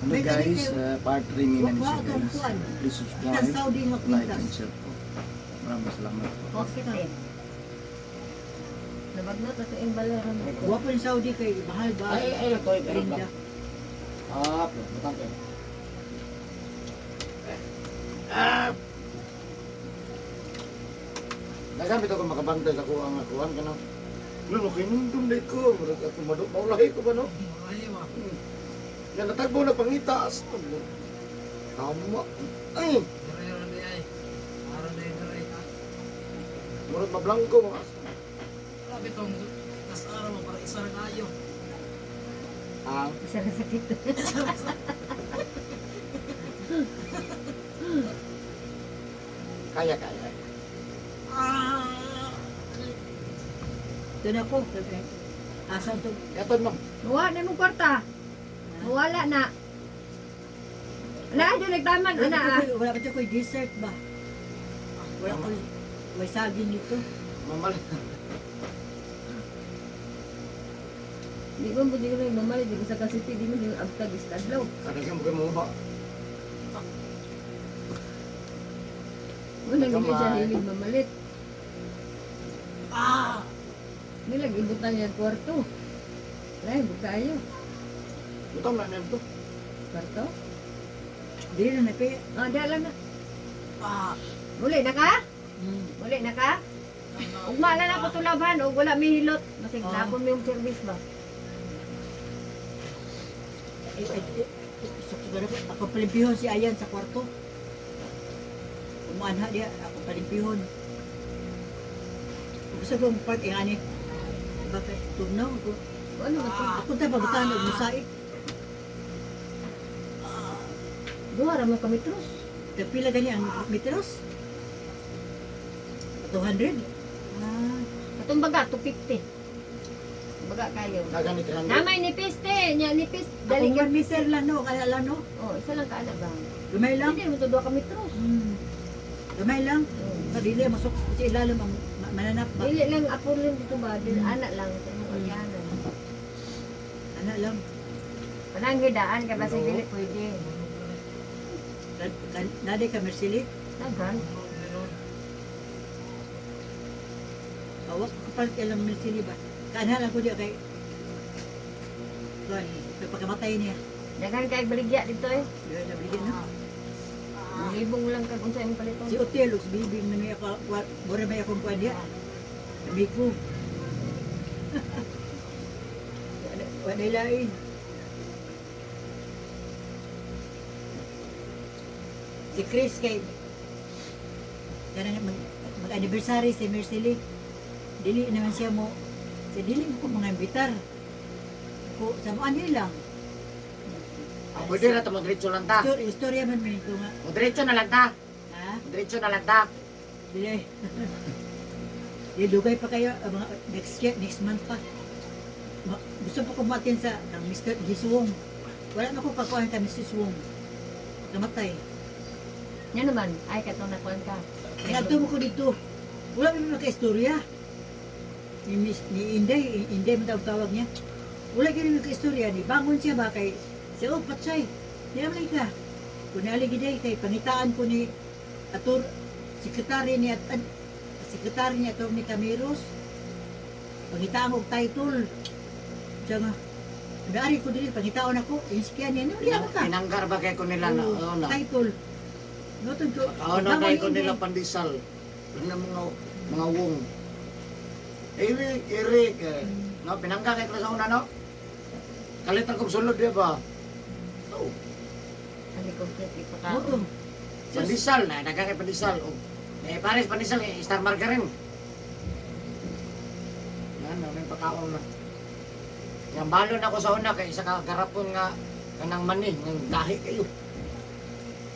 Hello guys, part 3 ni na siya, guys. Please Ikan subscribe, Saudi nga like kwintas. and share po. Maraming salamat po. Pocket eh. Nabagnot na ito yung balero. Wa pa yung Saudi kay mahal ba? Ay, ay, ito, ay, meron Rinda. lang. Ah, butang kayo. Ah! Nagamit ako makabantay sa kuha nga kuhan ka na. Wala, makinumdum na ko. Murag ako maulahi ko ba, no? Nga natagbo na pangitaas. Tama. Ay! Murag mablangko mga aso. Grabe itong tas araw mo para isa rin ayo. Ah, Isa rin sakit. Kaya, kaya. Ah! Ito na ko. Asa to? Yaton mo. Mawa na mong kwarta. Mawala na. Ana, dyan nagtaman. Wala Ana, pa ah. Wala pa ko'y dessert ba? Wala ko may saging dito. Mamal. Di ko mo di ko na mamali. Di ko sa kasiti. Di mo yung abtag istadlaw. Kadaghan mo kayo mga ba? Wala hindi siya Kamay. hilig mamalit. Ah! Nilag ibutan niya ang kwarto. Wala, bukayo. Butang na nito. Kwarto? Dili na napi. Ah, di alam na. Ah! Muli na ka? Hmm. Muli na ka? Ugma na lang ko tulaban og wala mi hilot. Masig Ah. lapon mi yung service ba. Eh, eh, eh, siguro ko, ako palimpihon si Ayan sa kwarto. Umuanha diya, ako palimpihon. Gusto kong part ingani. Bakit tugnaw ko? Ano ba to? Ako tayo pabutan og mosaik. Duha ra man kami trus. Pila gani ang metros? 200? Ah, Katong baga 250. Baga kayo. Dagan ni 300. Namay nipis te, nya nipis dali dali 1 meter lang no, kaya lang no. Oh, isa lang ka ana ba? Gamay lang. Hindi mo to duha kami trus. Gamay lang. Oh. Dili masuk sa ilalim ang mananap ba? Dili lang apurlin dito ba, dili ana lang sa imong agyanan. Ana lang. Pananghidaan ka ba sa dili pwede. Nade ka Mercili. Daghan. Awak kapal kay lang Mercili ba? Kaanha lang ko diya kay kuan, kay pagkamatay niya. Daghan kay baligya dito eh. Diya na bigyan no. Libong lang kag unsa imong paliton. Si Otel ug si Bibing na may ako, mura may akong kuan diya. Amigo. Wala lain. Si Chris kay kanang mag-anniversary si Mercily. Dili naman siya mo sa dili mo ko mga imbitar. Ko sa mo ano lang. Ah, pwede na ito, magdiretso lang ta. Istorya, istorya man man ito nga. Magdiretso na lang ta. Ha? Magdiretso na lang ta. Dili. Di dugay pa kayo mga next year, next month pa. Gusto pa kumatin sa kang Mr. Giswong. Wala na ko kakuha kay Mrs. Wong. Namatay. Nya naman, ay katong nakuan ka. Kaya mo ko dito. Wala man makaistorya. Ni Miss ni Inday, Inday man tawag tawag niya. Wala gyud makaistorya ni bangon siya ba kay siya oh patsay. Di naman ka. Kunali giday kay pangitaan ko ni ator sekretary ni at sekretary ni Atty. Camiros. Pangitaan og title. Siya nga Naari ko dili pangitaon ako, inspiyan niya, "Ano, di ako ka." Tinanggar ba kay ko nila na? Oo, Oo na. Title. Notod ko. Oo na bangon kay ko Inday. nila pandesal. Ano mga wong. Eric, Eric. Eh. No, pinangga kay ko sa una, no? Kalit ang sulod, di ba? Oh, Ani complete Moto. ipakaon. Pandesal na, daga kay pandesal. Oh. Eh, pares pandesal kay Star Margarine. Yan, ano yung pagkaon na. Yang balon ako sa una kay isa ka garapon nga kanang mani, ng dahi kayo.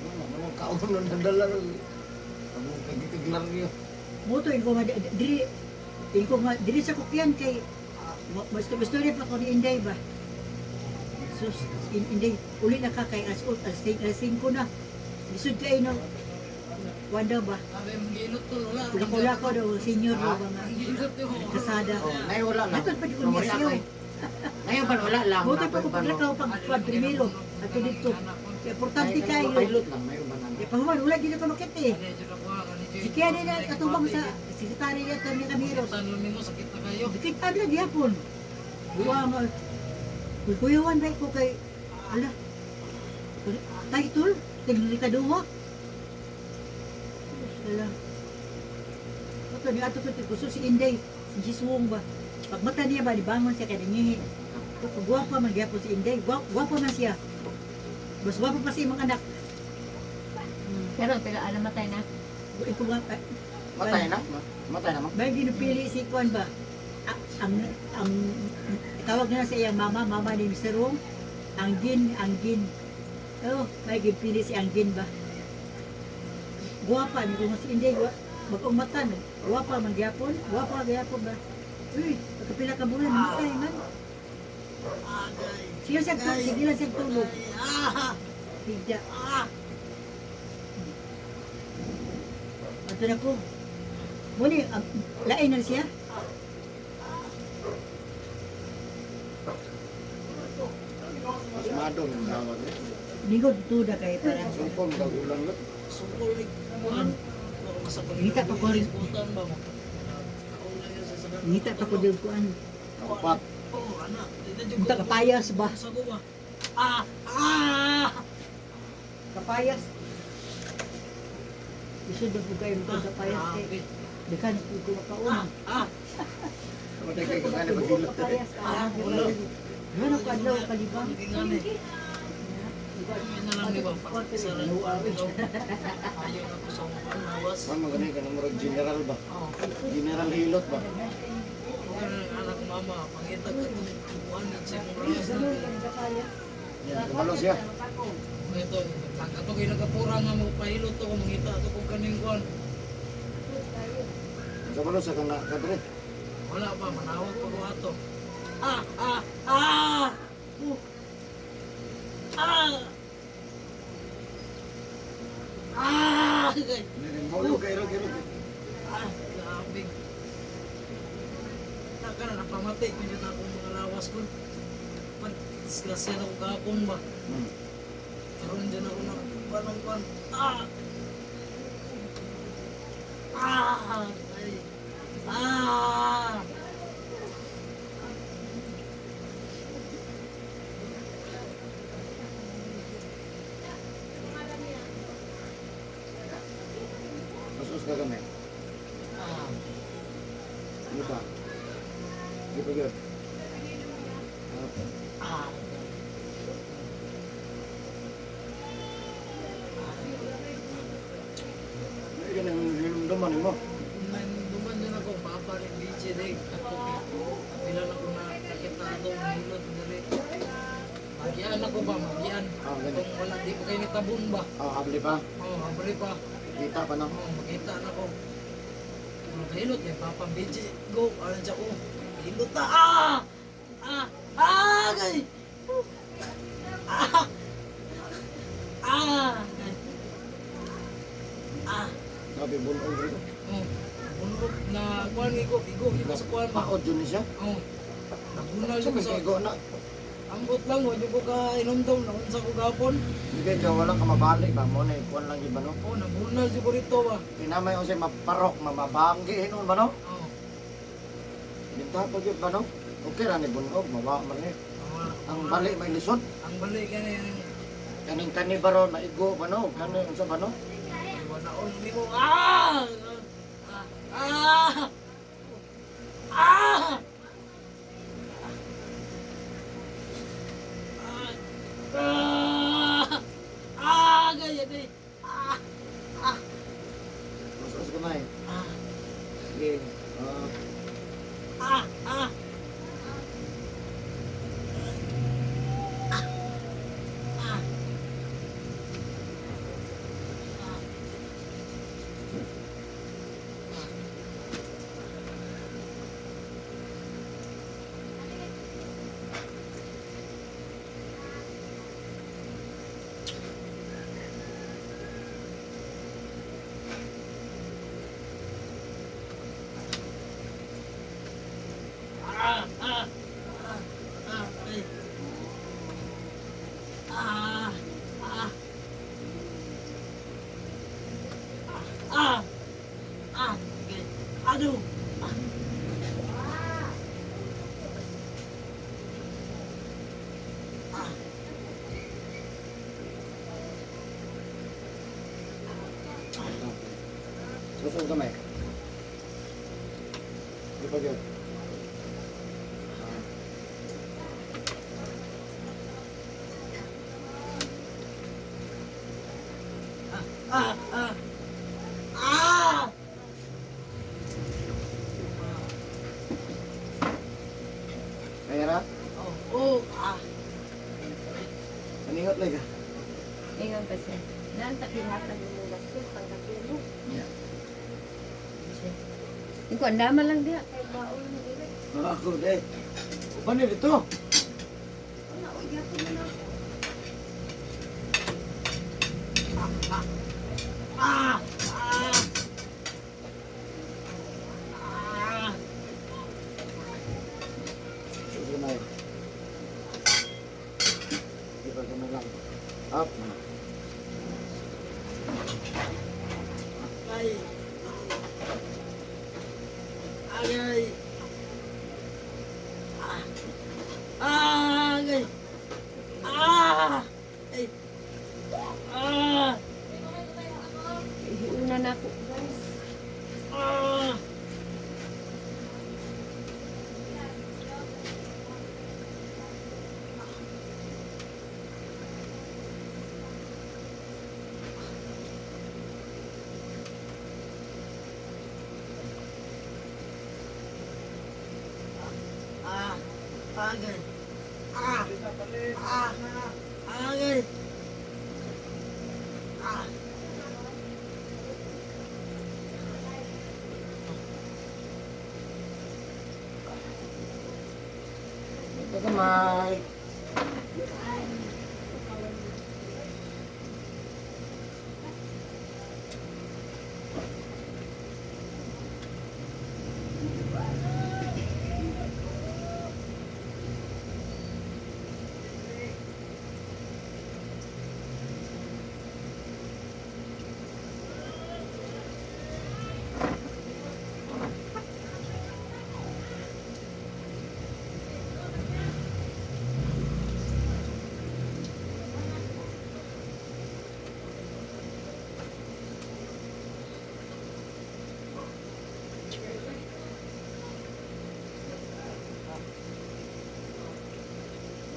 Ano, ano kaon nun nadala. Ang kagiglar niyo. Moto ko nga diri ko nga diri sa kukyan kay mas istorya pa ko ni Inday ba. So Inday uli na ka kay as alas alas 5 na. Lisod kay no. Wanda ba? Sabi mong gilot to, wala. Kulako daw senior daw ba nga. Ang gilot to. Kasada. Oh, nay wala na. Natod pa di ko Mamaya niya ako eh. Ngayon ba wala lang. Buti pa ko Napoy paglakaw pag pag primero at dito. Kaya importante kayo. Pilot lang may uban na. Kaya pahuman, wala gid ko makita eh. Si Kaya na katubang sa sekretary niya kami Camiros. Tanong nimo sakit na kayo. Dikit tabla gyapon. Buwa mo. Kuyawan ba ko kay ala. Title tigli ka duwa. Ala. Ato ni ato ko gusto si Inday, si Jiswong ba. Pag mata niya ba dibangon siya kay dingihi. Kung guwapa man gyapon si Inday, guwapa man siya. Mas guwapa pa sa imong anak. Pero pila alam matay na. Ikaw ba, Matay na? Matay na mo? May ginupili si Kwan ba? Ang tawag na sa iyang mama, mama ni Mr. Wong, Anggin, Anggin. Oh, may ginpili si Anggin ba? Guwapa, ni kung si Inday, mag-umatan, guwapa man gyapon, guwapa gyapon ba? Uy, pagkapila ka bulan, namatay man. Sige siya, sige lang siya tulog. Bigya. Ato na ko. Muni, lain na siya. Masmado ng dawag. Lingkod tuda kay para. Sungkol magagulang lot. Sungkol ni kuan. Ngita pa ko rin. Butan ba mo? Ako lang yun sa sagan. Ngita pa ko dil kuan. Upat. Oo, anak. Di na jud Ngita ko- kapayas ba? Sa ko ba? Ah! Ah! Kapayas. Isod na po kayo mo kapayas kay. Grabe. Dekan po ko makaon. Ah! Matay kay kagani pagilot. Kapayas. Ah! Wala. Ano ka adlaw kalibang? Naging ano eh. Yun na lang di ba? Sa Ayaw na ko sa kuan lawas. Man magani ka na murag general ba? Oh. General hilot ba? Kuan ang anak mama, pangita ka itong kuan sa imong lawas na. Yan, kabalo siya. Ito, ang ato kay nagapura nga mo pahilot to kung mangita ato kung kaning kuan. Kabalo sa kana kadre. Wala pa, manawag pa ko ato. Ah! Ah! Ah! Ah! Ah! Maulo kay ro kay ro. Ah, grabe. Naka na napamatay ko yun akong mga lawas ko. Pag disgrasya na ko kahapon ba. Karoon dyan ako na parang kwan. Ah! Ah! Ay! Ah! Masus ka kami. Ah! Ano ba? Di pa gyud. Ah! Ay ganang hinumduman mo. Duman dyan ako, papa rin DJ day. Ako, pila na ko na nakita atong hilot diri. Magian ako ba, magian. Ah, ganun. Kung wala, di pa kayo nitabon ba? Ah, habli pa. Oo, oh, habri pa. Kita pa no. Oo, makita na ko. Mga hilot, eh, papa BJ, go, ano siya ko. Hilot na, ah! Ah! Ah! Gay! Ah! Ah! Ah! Sabi bunog rin. Oh, bunot na kuan igo, igo, igo sa kuan ba? Paod yun ni siya. Oh. Nabunal Sa ko may sa kaigo na. ambot lang wa jud ko ka inomdom na unsa ko gapon. Hindi kayo wala ka mabalik ba mo na ikuan lang iba no. Oh, nabunal jud ko rito ba. Pinamay o siya maparok, mamabanggi hinon ba no? Oh. Binta pa gyud ba no? Okay ra ni bunog, mawa man ni. Wala. Ang bali may lisod. Ang bali kani Kaning kani baro na igo ba no? Kani unsa ba no? wala on nimo. Ah! Ah! Ah! Ah! Ah! Gaya gaya. Ah! Ah! Mas us kamay. Ah! Sige. Ah, Ah! Ah! Ah! Ah! Ah! Ah! Kusog kamay. Di pa gyud. Ah, ah. Ah! Kaya ra? Oh, oh, ah. Aningot lang ka. Ingon pa siya. Naan takihapan mo gastos pagkakilo. Yeah. Ikaw, ang dama lang diha. Kay baon mo dili. Ah, ako de. Uban ni dito. Wala, oy, gyapon na lang. Ah! Ah! Ah! Kusog kamay. Di pa gamay lang. Up. Ay. Agay. Ah. Agay. Ah. Ay. Ah. Ihiuna na ako, guys. Ah. Ah. Agay. Ah. Ah. Agay. Ah. Ito kamay.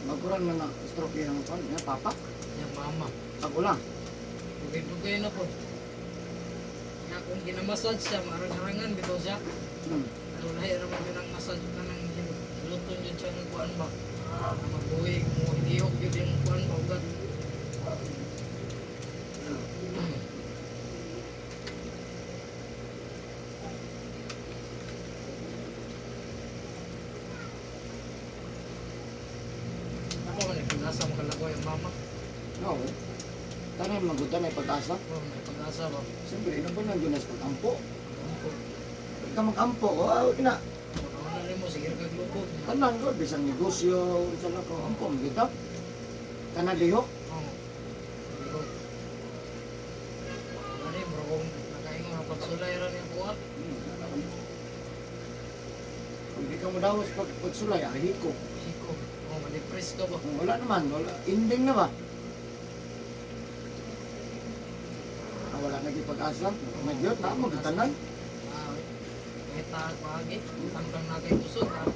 Magkurang na na stroke yung pan, ya papa. Yang mama. Ako lang. Dugay-dugay na po. Nga kung ginamassage siya, marang-harangan bitaw siya. Pero lahi ra man yun ang massage ka ng hiluton yun siya ng kuan ba. Na mabuhi mo hilihok yun yung kuan ba ugat. Ako man eh, pag-asa makalago yung mama. No. Tanan magutan ay pag-asa. Oh, may pag-asa ba? Siyempre, ino ba nang Jonas pag-ampo? Ano Pag ka mag-ampo, oh, ina. Ano na mo, sige kag lubog. Tanan ko, bisang negosyo, unsa na ko, ampo, magita. Tanan lihok. Oo. Lihok. Ano yun, bro, kung nakaingon ang pagsulay ra niya kuha. Kung di ka mo dawas pag pagsulay, ahi ko. Siko. Oh, ma-depress ka ba? Kung wala naman, wala. Ending na ba? Ah, wala na pag-asa. Nagyot na mo, gitanan. Ah, kahit na paagi, hanggang na kay kusog. Ah.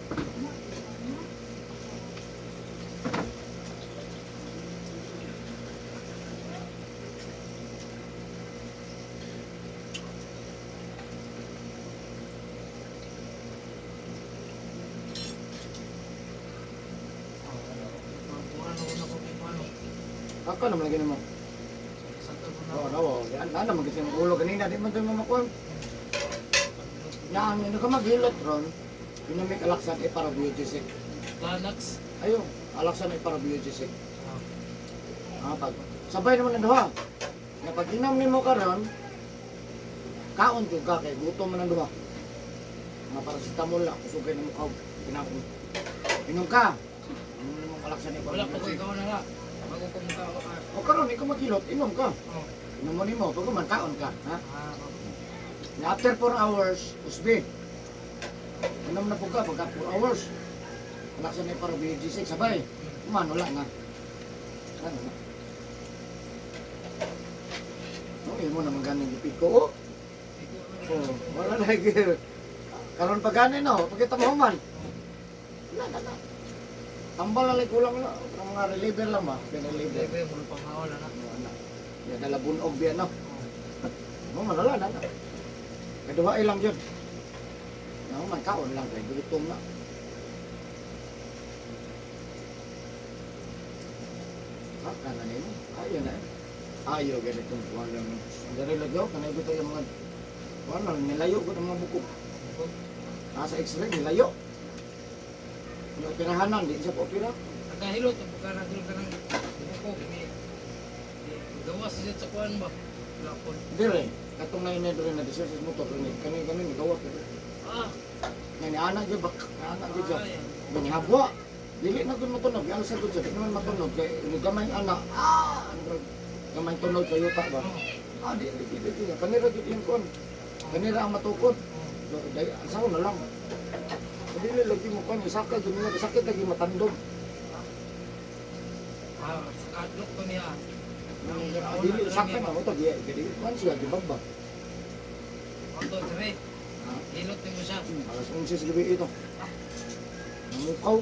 Ah, ano ko na kung ano. Ako naman lagi naman. Sa to ko na. Oo, oo. Yan, na naman kasi ang ulo kanina. Di man ito mamakuha. Yan, ano ka maghilot ron. Pinamik alaksan eh para biogesic. Lanax. Ayun, alaksan eh para biogesic. Ah, Ah, pag, sabay naman ang duha. Nga pag inom nimo karon, kaon jud ka kay gutom man ang duha. Mga paracetamol lang, kusugay na mo kaog pinakon. Inom ka. Inom nimo alaksan eh para wala pa ko biogesic. ikaw na lang. Bago ko mukha ako. Ah, O karon ikaw maghilot, inom ka. oh. Inom mo nimo, pag man kaon ka, ha? Ah, oh. Na after 4 hours, usbi. Inom na po ka pagka 4 hours. Alaksan eh para biogesic sabay. Man, wala na. Ano na? No, imo naman ganing gipit ko. Oh. Ikaw na Oh, wala na gear. Karon pa gani no, pagkita mo man. Wala na na. Tambal na lang kulang na. Ang mga reliever lang ba? Pinreliever. Bebe, mura pang hawal na. Ano, Ya dala bunog biya no. Mo man wala na na. Kaduha lang yun. Nang man kaon lang kay gutom na. Ha, kana nimo. Ayo na. Ayo ganitong kuwan lang. Ang dari lagaw kanay ko yung mga kuwan lang nilayo ko ng mga buko. Ah, sa x-ray nilayo. Yung operahanan, di siya pa opera. Nagahilo, ito pagka nagul ka ng buko. Ni, gawas siya sa kuwan ba? Gapon. Dire, katong na inay dire na disease motor ni kani kani ni gawa pero Ah! nga ni ana gyud bak ana gyud siya. Ay. Gani habwa. Dili na gud matunog, alsa gud siya, di naman matunog kay ni gamay ana. Ah, murag gamay tunog sa yuta ba. Ah, di di di di. Kanira gyud yung kon. Kanira ang matukod. So, dai asaw na lang. Dili lagi mo kon, isaka gyud niya, sakit lagi matandog. Ah, sa kadlok ko niya. Ah, dili sakit na mo to, di di kon siya gibag ba. Auto, dire. Ah, Hilot ni mo siya. Alas 11 sa gabi ito. Namukaw.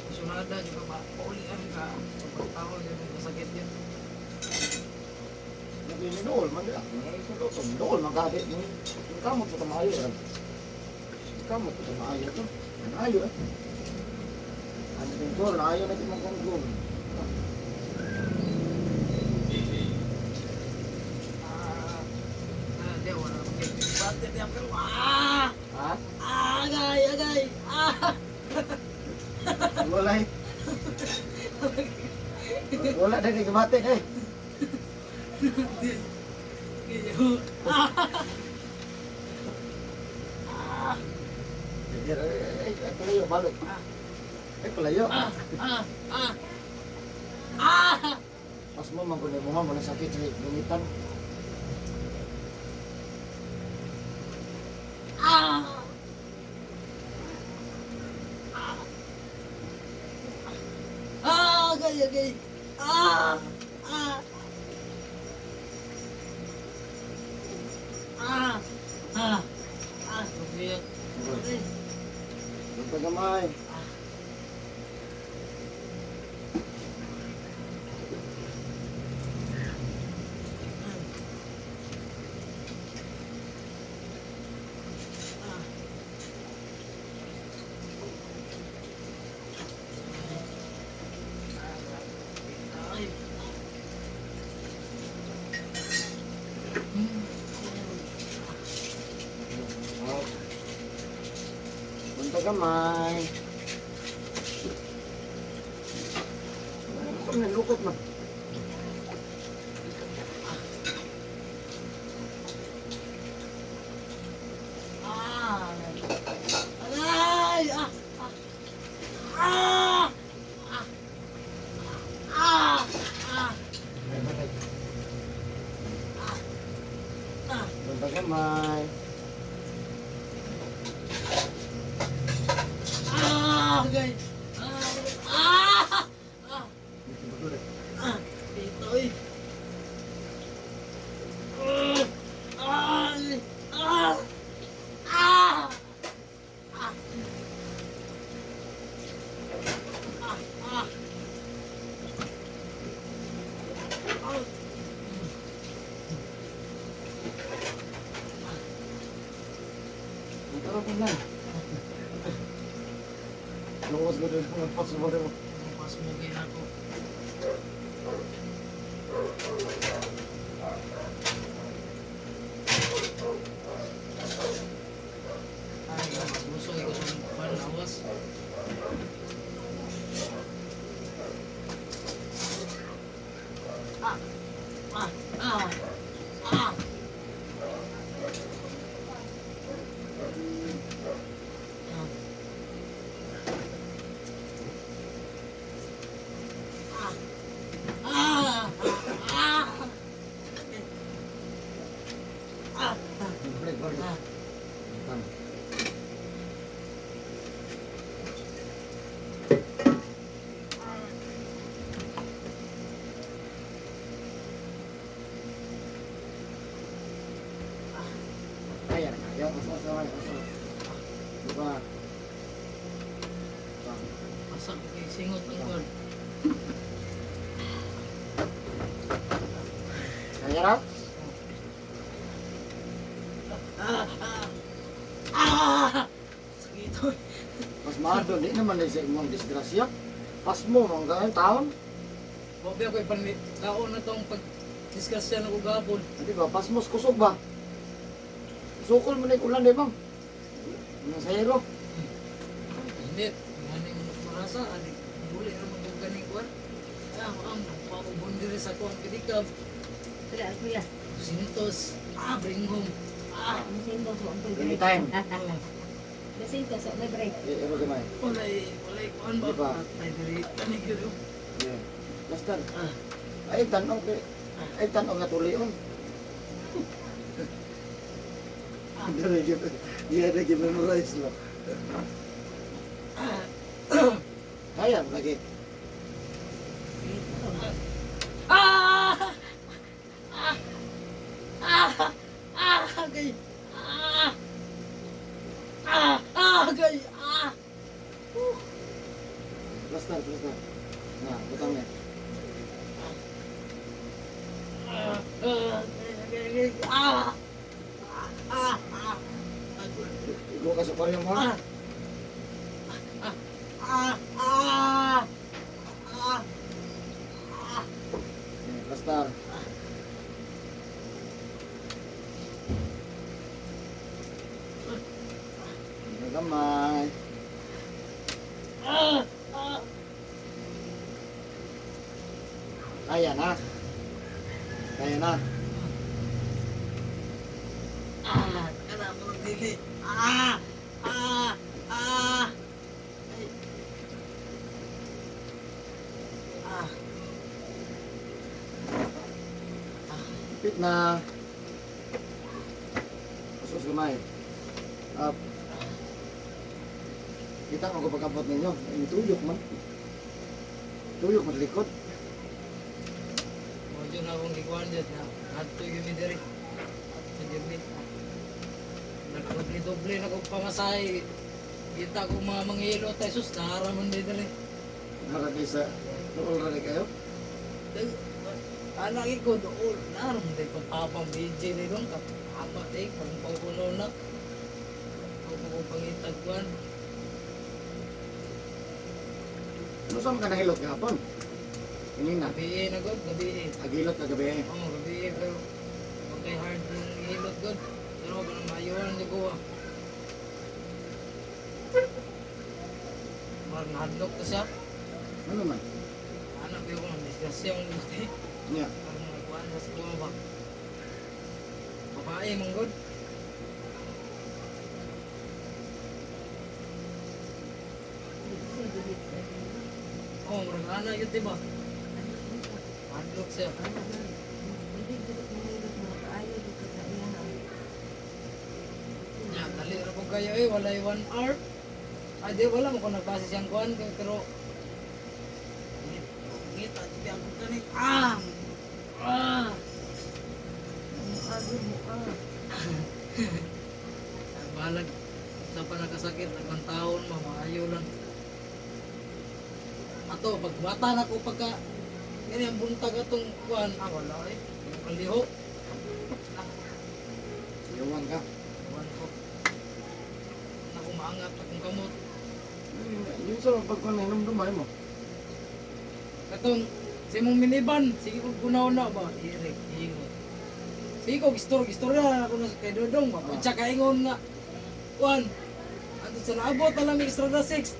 Sunada, di ba ba? Paulian ka. Pagtawag yun, masakit yun. Naginidool man dila. Dool man kadi. Kamot ko maayo ra. Kamot ko maayo to. Maayo eh. Ano din ko, naayo na di mo kong goal. Ah, ah, di, wala. Okay. Bate, di, pero, ah! Ha? Ah, agay, agay! Ah! Wala eh. Wala na kay gabate eh. Eh, eh, palayo, balik. Eh, palayo. Ah! Ah! Ah! Ah! Pas mo, manggunay mo, mo sakit sa lungitan. Ah! Ah! Agay, agay! Ah! Ah! Ah! Ah! Ah! Lubiyak. Ay. Pagkamay. Ay. Punta gamay. Ano nilukot man? Ah! Aray! Ah! Ah! Ah! Ah! Ah! Ay, patay. Ah! Punta gamay. Ah! Agay! Ah! Ah! Ah! Ah! Dito eh! Ah! Ay! Ah! Ah! Ah! Ah! Ah! Ah! Tara po lang. Lungkot ko din ang pasmo rin mo. Mas mugin ako. Ay, mabuso ko sa kuwan lawas. Ah! Ah! Ah! Ah! Ah! Ah! Ah! Break, break. Ah! Tama. Os, okay, os, os. Diba? Ah. Asa ko kay singot ang kuan. Kaya ra? Ah! Ah! Ah! Sakit oy. Mas maado, di naman na sa imong disgrasya. Pas mo, mga ganyan taon. Wa ba ko ipan kaon na tong pag disgrasya na ko gapon. Di ba? Pas mo, kusog ba? Sukol mo na yung ulan, di ba? Mga sayro. Init, ganing marasa adik buli ra man kog ganing kuan. Ah, ang paubon diri sa kuang pedicab. Sila, kuya. Sintos. Ah, bring home. Ah, Ang sintos wa may break. Anytime. oh, Basintos wa may break. Eh, ero gamay. walay kuan ba? Di ba? Ay diri kani gyud. Oh. Yeah. Basta. Ah. Ay, tanong kay ay tanong nga tulion. Dili gyud. Iya lagi memorize lo. Kaya mo lagi. Ah! Ah! Ah! Ah! Gay. Ah! Ah! Ah! Gay. Ah! Basta, basta. Na, butang na. Ah! Ah! Gay, gay, gay. Ah! Ah! Ah! Igo ka sa parehong mo. Ah! Ah! Ah! Ah! Ah! Basta. Gamay. Ah! Ah! Kaya na. Kaya na. Ah! Kana mo dili. Ah! Ah! Ah! Ay. Ah! Pit na. Usos gamay. Up. Kita mo ko pagkabot ninyo. Ay, tuyok man. Tuyok man sa likod. Mo jud na akong gikuan jud na. Adto gyud mi diri. Adto gyud mi. Nagdoble-doble na kog pamasahe. Kita ko mga manghilo tay sus nara man di diri. Nara kay sa nool ra ni kayo. Anak ko dool nara man di pagpapang BJ di dong kapapa di kung pagkuno na. Ako ko pangitag kuan. Ano sa mga nahilot gahapon? Kanina. Gabi na god, gabi. Agilot kagabi. Oo, gabi pero okay hard yung hilot god. Pero ba na maayuhan ni ko ah. Parang nahadlok to siya. Ano man? Anak ko yung disgrasya ang buti. Nya. Parang nagkuhan sa kuha ba. Babae mong god. Oo, oh, murag anak yun diba? Hadlok siya. Nya, dali ra po kayo eh, walay 1 hour. Ay di, wala mo ko nagbase siyang kuhan, pero ngita, di ako gani. Ah! Ah! Balag sa pa nakasakit, nagkang taon, mamaayo lang. Ato, pagbata na ko pagka, ganyan buntag atong kuhan, ah, wala eh. Ang liho. Iwan ka. Kuhan ko. Ako maangat akong kamot. Yun sa pagkuhan na hinumdumay mo. Katong sa imong minivan, sige kog kunaw na ba, irik, ingon. Sige kog istorya na ako na kay Dodong ba. Putya ka ingon nga. Kuan. Ato sa naabot na lang Estrada 6.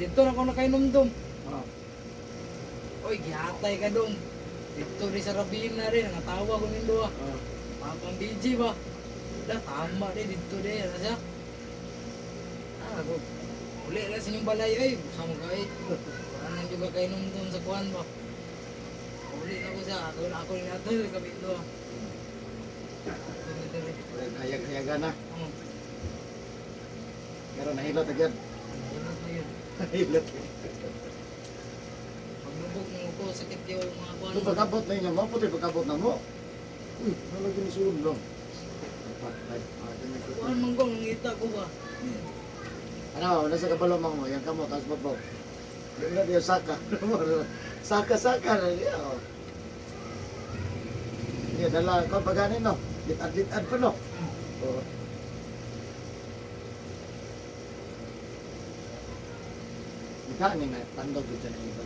Dito na ako nakainomdom. Ah. Oy, gihatay ka dong. Dito rin sa Rabina rin, nangatawa ko nindo ah. Ah. Papang BJ ba? Lah, tama din, dito din. Ano siya? Ah, ako. Uli na sa inyong balay ay. Busa mo kay. Wala nang juga kayo nung doon sa kuwan ba? Uli na ko siya. Ako na ako ni nato. Kami ito ah. Dito, dito. Hayag-hayaga na. Oo. Pero nahilot agad. Nahilot na yun. Nahilot. Paglubog ng uko, sakit yung mga kuwan. Kung pagkabot na inyo mo, puti pagkabot na mo. Uy, nalagyan ni sulod lang. Part 5. Ah, Kuan man ko nangita ko ba. Ano, nasa kabalo mo, yan kamo, tapos babaw. Doon na diya saka. Saka-saka na diya. Oh. Iya, dala ko pagani no. Litad-litad pa no. Oh. Ika ni nga tandog dito na iba.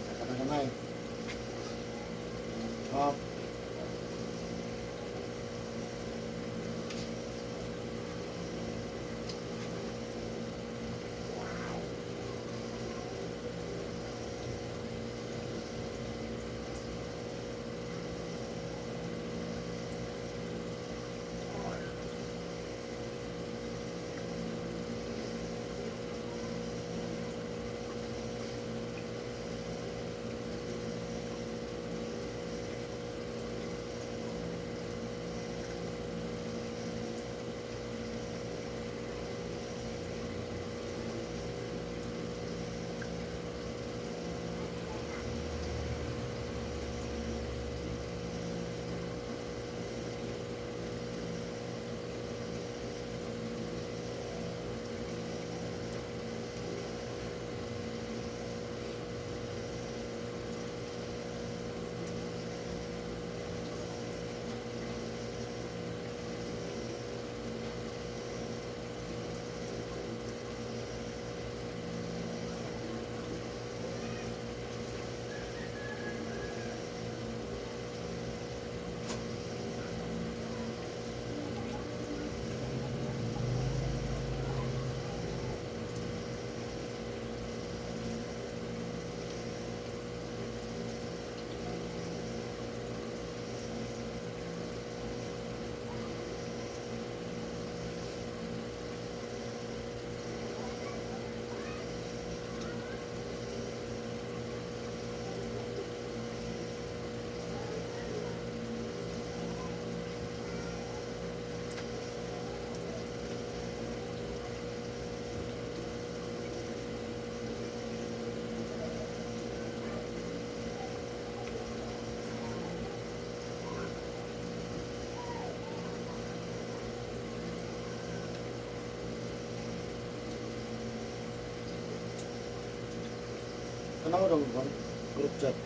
Saka na gamay. Oh. Ano mo daw group chat?